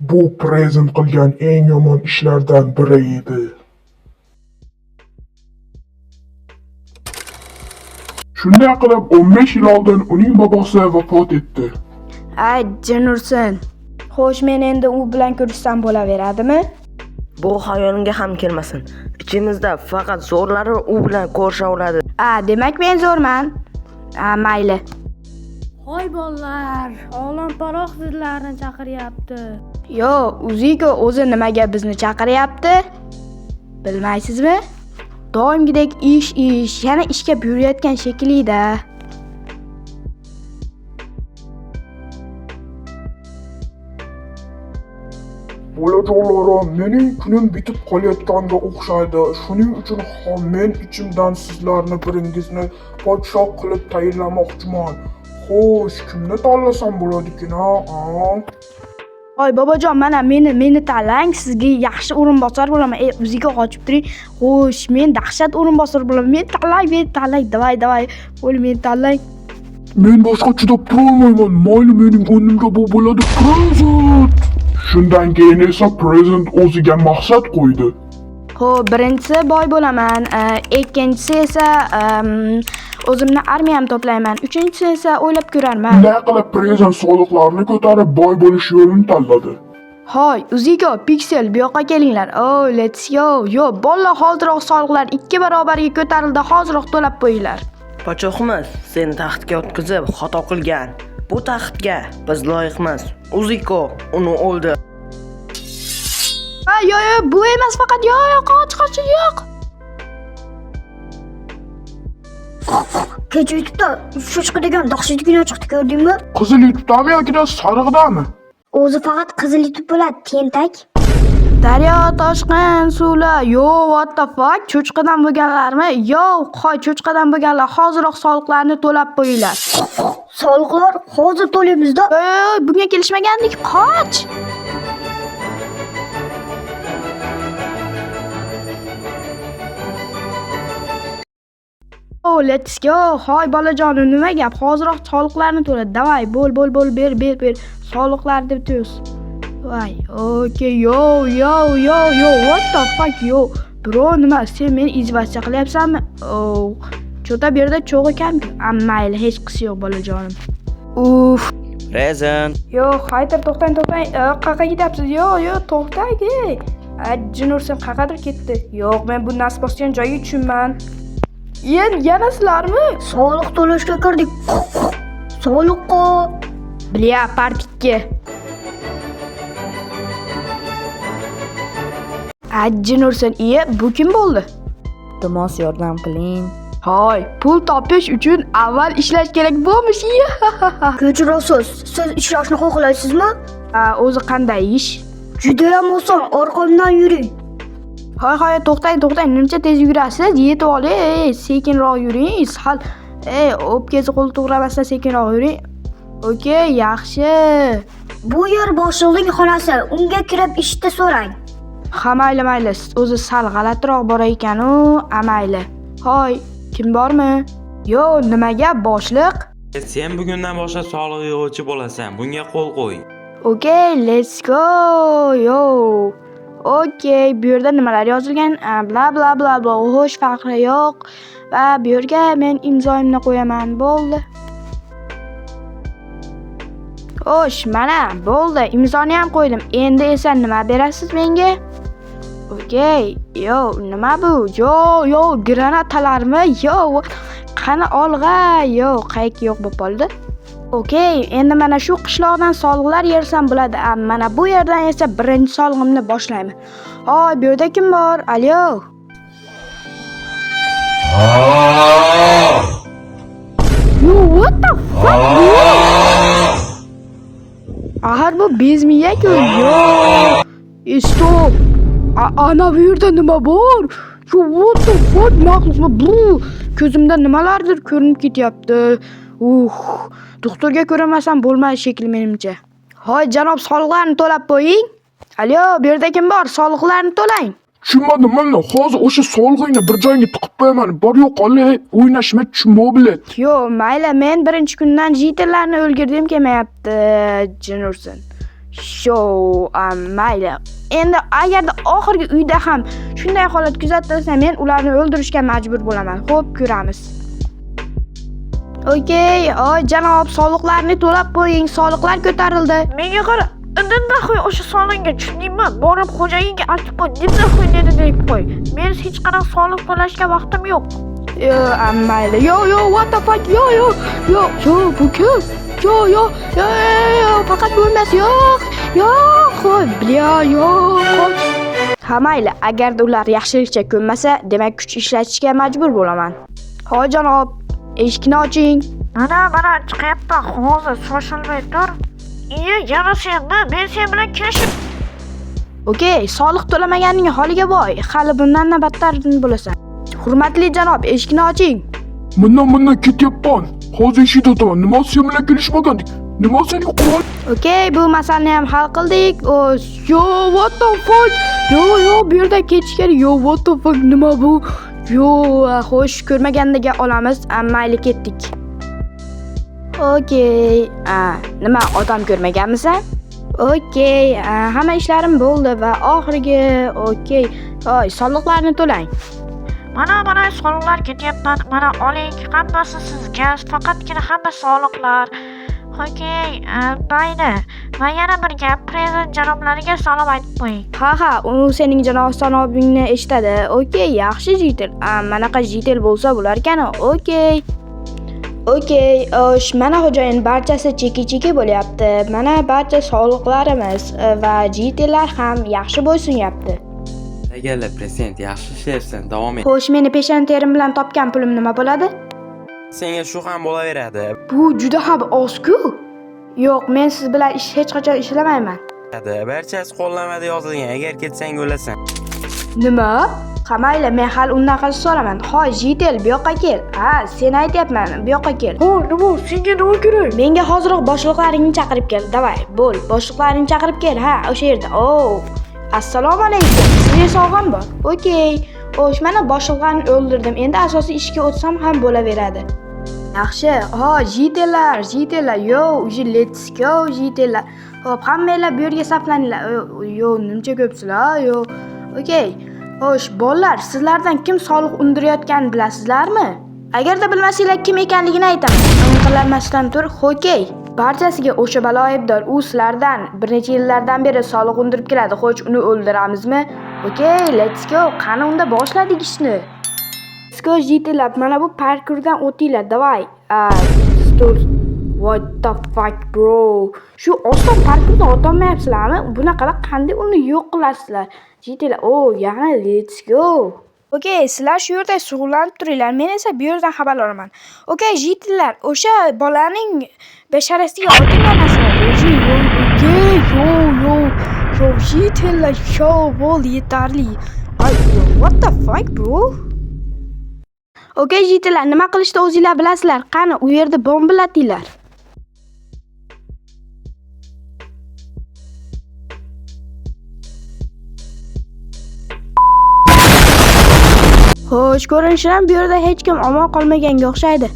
Bu Prezent qilgan eng yomon ishlardan biri edi. Shunday qilib, 15 yil oldin uning bobosi vafot etdi. Ay, jin ursin. Xo'sh, men endi u bilan ko'rishsam bo'laveradimi? Bu xayolingga ham kelmasin. Ichimizda faqat zo'rlari u bilan ko'risha oladi. A, demak men zo'rman. A, mayli. Hoy bolalar, Olam-Paroh sizlarni chaqiryapti. Yo, Uziko o'zi nimaga bizni chaqiryapti? Bilmaysizmi? Doimgidek ish ish, yana ishga buyurayotgan shekilli-da. Bolajonlarim, mening kunim bitib qolayotganga o'xshaydi. Shuning uchun ham men ichimdan sizlarni biringizni podshoh qilib tayinlamoqchiman. Xo'sh, kimni tanlasam bo'ladikin, a? Oy bobojon, mana meni tanlang, sizga yaxshi o'rinbosar bo'laman. Ey, o'ziga qochib turing. Xo'sh, men dahshat o'rinbosar bo'laman. Men tanlang, men tanlang. Davay, davay. Bo'l, men tanlang. Men boshqa chidab turolmayman. Mayli, mening o'rnimga bu bo'ladi Prezent. Shundan keyin esa Prezent o'ziga maqsad qo'ydi. Xo'p, birinchisi boy bo'laman, ikkinchisi esa o'zimni armiyam to'playman, uchinchisi esa o'ylab ko'rarman. Shunday qilib Prezent soliqlarni ko'tarib boy bo'lish yo'lini tanladi. Hoy, Uziko, Pixel, bu yoqqa kelinglar. Oh, let's go. Yo, bolalar, hoziroq soliqlar 2 barobarga ko'tarildi, hoziroq to'lab qo'yinglar. Podshohimiz seni taxtga o'tkazib xato qilgan. Bu taxtga biz loyiqmiz. Uziko uni o'ldir. Ha, yo, yo, bu emas faqat. Yo, yo, qoch, qoch, yo'q. Kecha YouTube'da cho'chqa degan dahshatli kino chiqdi, ko'rdingmi? Qizil YouTube'dami yoki sarig'idami? O'zi faqat qizil YouTube bo'ladi, tentak. Daryo toshqin suvlar. Yo, what the fuck? Cho'chqadan bo'lganlarmi? Yo, qo'y, cho'chqadan bo'lganlar, hoziroq soliqlarni to'lab qo'yinglar. Soliqlar hozir to'laymiz-da. Yo, yo, yo, bunga kelishmagandik. Qoch. Oh, let's go. Hoy bolajonim, nima gap? Hoziroq soliqlarni to'la. Davay, bo'l, bo'l, bo'l, ber, ber, ber. Soliqlar deb tuz. Voy, okey, yo, yo, yo, yo, what the fuck, yo. Bro, nima, sen meni izvasiya qilyapsanmi? Oh, cho'ta bu yerda cho'g'i kam-ku. A, mayli, hech qisi yo'q bolajonim. Uf. Present. Yo'q, haytir, to'xtang, to'xtang. Qayerga ketyapsiz? Yo'q, yo'q, to'xtang, ey. Jin ursin, qayergadir ketdi. Yo'q, men bu nas bosgan joyga tushunman. Yana sizlarmi? Soliq to'lashga kirdik. Soliqqa. Bля, part 2. Jin ursin, iye, bu kim bo'ldi? Iltimos yordam qiling. Hoy, pul topish uchun avval ishlash kerak bo'lmish. Iye. Kechirasiz, siz ishlashni xohlaysizmi? A, o'zi qanday ish? Judayam oson, orqamdan yuring. Hoy, hoy, to'xtang, to'xtang. Nimcha tez yugurasiz? Yetib oling, ey, sekinroq yuring. Sal, ey, o'pkasi qo'l to'g'ramasdan sekinroq yuring. Okey, yaxshi. Bu yer boshliqning xonasi, unga kirib ishni so'rang. Ha, mayli, mayli. O'zi sal g'alatiroq bor ekan-u, a mayli. Hoy, kim bormi? Yo, nima gap, boshliq? Sen bugundan boshlab soliq yig'uvchi bo'lasan. Bunga qo'l qo'y. Okey, let's go. Yo. Okey, bu yerda nimalar yozilgan? A, bla bla bla bla. Xo'sh, farqi yo'q. Va bu yerga men imzoimni qo'yaman. Bo'ldi. Xo'sh, mana bo'ldi. Imzoni ham qo'ydim. Endi esa nima berasiz menga? Okey, yo, nima bu? Yo, yo, granatalarmi? Yo, qani olg'a? Yo, qayerga yo'q bo'lib qoldi? Okey, endi mana shu qishloqdan soliqlar yersam bo'ladi. A, mana bu yerdan esa birinchi solig'imni boshlayman. Hoy, bu yerda kim bor? Alo. Yo, what the fuck? Axir bu bezmiya-ku. Yo. E, stop. Ana bu yerda nima bor? Yo, what the fuck? Maxluqmi bu? Ko'zimda nimalardir ko'rinib ketyapti. Doktorga ko'rinmasam bo'lmaydi shekilli menimcha. Hoy, janob, soliqlarni to'lab qo'ying. Alo, bu yerda kim bor? Soliqlarni to'lang. Tushunmadim mana, hozir o'sha solig'ingni bir joyga tiqib qo'yaman. Bor yo'qol, o'ynashma чмо bilet. Yo, mayli, men birinchi kundan jitellarni o'lgirdim kelmayapti. Jin ursin. Sho, mayli. Endi agarda oxirgi uyda ham shunday holat kuzatilsa, men ularni o'ldirishga majbur bo'laman. Xo'p, ko'ramiz. Okey, oy janob, soliqlarni to'lab qo'ying, soliqlar ko'tarildi. Menga qara, indin naxuy o'sha solig'ingga tushundingmi? Borib xo'jayinga aytib qo'y, ninaxuy dedi deb qo'y. Men hech qanaqa soliq to'lashga vaqtim yo'q. Yo, mayli. Yo, yo, what the fuck? Yo, yo, yo, yo, bu kim? Yo, yo, yo, yo, yo, faqat bu emas, yo'q, yo'q, qo'y, бля, yo'q, qoch. Ha, mayli, agarda ular yaxshilikcha ko'nmasa, demak kuch ishlatishga majbur bo'laman. Hoy janob, eshikni oching. Mana, mana chiqyapman hozir, shoshilmay tur. Iya, yana senmi? Men sen bilan kelishib Okey, soliq to'lamaganning holiga voy, hali bundan-da battar bo'lasan. Hurmatli janob, eshikni oching. Mana ketyapman. Hozir eshikda o'taman. Nima sen bilan kelishmagandik? Nima sening qurol? Okey, bu masalani ham hal qildik. O, yo, what the fuck? Yo, yo, bu yerda ketish kerak. Yo, what the fuck, nima bu? Yo, xo'sh, ko'rmagandaga olamiz. Mayli, ketdik. Okey, nima odam ko'rmaganmisan? Okey, hamma ishlarim bo'ldi va oxirgi, okey. Oy, soliqlarni to'lang. Mana, mana soliqlar ketyapman. Mana oling, hammasi sizga, faqatgina hamma soliqlar. Okey, mayli. Va yana bir gap, prezident janoblariga salom aytib qo'ying. Ha ha, u sening janobingni eshitadi. Okey, yaxshi житель. Manaqa житель bo'lsa bo'lar ekan. Okey. Okey, osh, mana xo'jayin, barchasi cheki-cheki bo'lyapti. Mana barcha soliqlarimiz va житель lar ham yaxshi bo'ysunyapti. Barakalla, prezident, yaxshi ishlayapsan, davom et. Xo'sh, meni peshona terim bilan topgan pulim nima bo'ladi? Senga shu ham bo'laveradi. Bu juda ham oz-ku. Yo'q, men siz bilan ish hech qachon ishlamayman. Barchasi qo'llanmada yozilgan. Agar ketsang o'lasan. Nima? Ha, mayli, men hali undan qilib so'raman. Hoy, житель, bu yoqqa kel. Ha, seni aytyapman, bu yoqqa kel. Ho, nima? Senga nima kerak? Menga hoziroq boshliqlaringni chaqirib kel. Давай, bo'l. Boshliqlaringni chaqirib kel. Ha, o'sha yerda. O, assalomu alaykum. Sizga sovg'am bor. Okey. Xo'sh, mana boshliqlarni o'ldirdim. Endi asosiy ishga o'tsam ham bo'laveradi. Yaxshi. Ha, житель lar, житель lar. Yo, уже let's go, житель lar. Xo'p, hammanglar bu yerga saflaninglar. Yo, nimcha ko'psizlar? Yo. Okey. Xo'sh, bolalar, sizlardan kim soliq undirayotganini bilasizlarmi? Agarda bilmasanglar kim ekanligini aytaman. Inqilamasdan tur, okey. Barchasiga o'sha balo aybdor. U sizlardan bir necha yillardan beri soliq undirib keladi. Xo'sh, uni o'ldiramizmi? Okey, let's go. Qani unda boshladik ishni. Let's go, житель lar. Mana bu parkurdan o'tinglar. Давай. Stol. What the fuck, bro? Shu oson parkurdan o'tolmayapsizlarmi? Bunaqada qanday uni yo'q qilasizlar? Житель lar, oh, yana let's go. Okey, sizlar shu yerda shug'ullanib turinglar. Men esa bu yerdan xabar olaman. Okey, житель lar, o'sha bolaning basharasiga otinglar masalan. O'zi yo, okey, yo, yo, yo, житель lar, yo, bo'ldi, yetarli. Ay, what the fuck, bro? Okey, житель lar, nima qilishni o'zinglar bilasizlar. Qani, u yerda bombalatinglar. Xo'sh, ko'rinishidan bu yerda hech kim omon qolmaganga o'xshaydi.